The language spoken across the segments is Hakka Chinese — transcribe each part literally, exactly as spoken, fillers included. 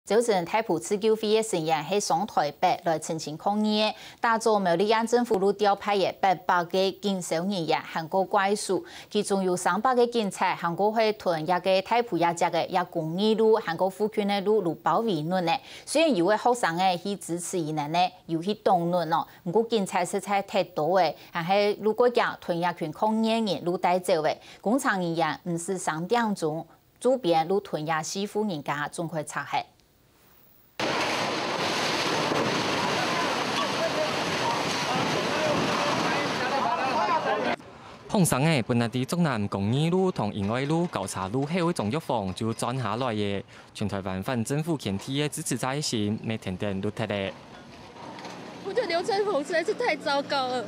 朝晨，大埔自救會个成員係上臺北來陳情抗議个。打早苗栗縣政府就調派个八百个警消人員還過怪手，其中有三百个警察還過會同這个大埔這跡个這公義路還過附近个路就包圍等呢。雖然有个學生仔去支持佢等呢，有去擋等哦，毋過警察實在忒多了，還係就過驚同這群抗議个人就帶走了。工程人員毋使三點鐘， 周邊就同這四戶人家總開拆忒。學生仔本來在竹南公義路同仁愛路交叉路口个中藥房就轉下來了，全臺灣反政府團體个支持者个心乜恬恬就忒了。我覺得劉正宏實在是太糟糕了，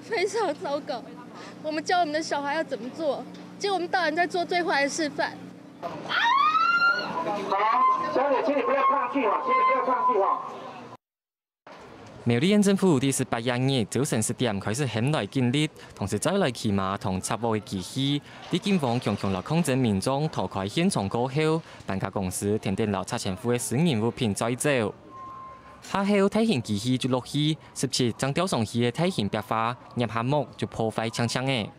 非常糟糕。我們教我們的小孩要怎麼做，結果我們大人在做最壞的示範。 好，小姐，請你不要抗拒哈，請你不要抗拒哈。苗栗縣政府在十八日朝晨十點開始喊來警力，同時載來騎馬同插屋个機器，在警方強強摎抗爭民眾逃開現場過後，搬家公司恬恬摎拆遷戶个私人物品載走。下後大型機器就落去，十七正吊上去个大型壁花，捏下目就破壞淨淨了。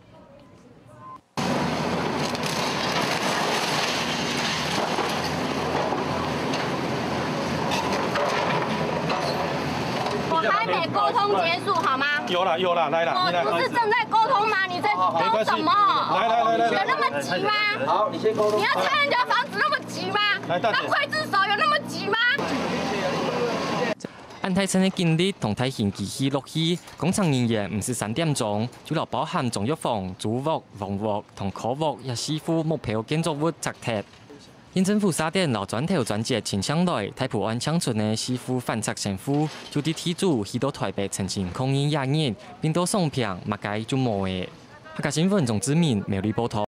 我還沒溝通結束，好嗎？有啦，有啦，來啦，你來。我不是正在溝通嗎？你在搞什麼？來，來，來，來，來。有那麼急嗎？好，你先溝通。你要拆人家房子那麼急嗎？來，大姐。那劊子手有那麼急嗎？恁大陣个警力同大型機器落去，工程人員毋使三點鐘，就摎包含中藥房、豬屋、黃屋同科屋這四戶目標建築物拆忒。 縣政府續等摎磚頭磚石清淨來，大埔安慶村个四戶反拆遷戶就在地主去到臺北陳情抗議這日，變到爽平麼个就無了。客家新聞鍾志明苗栗報導。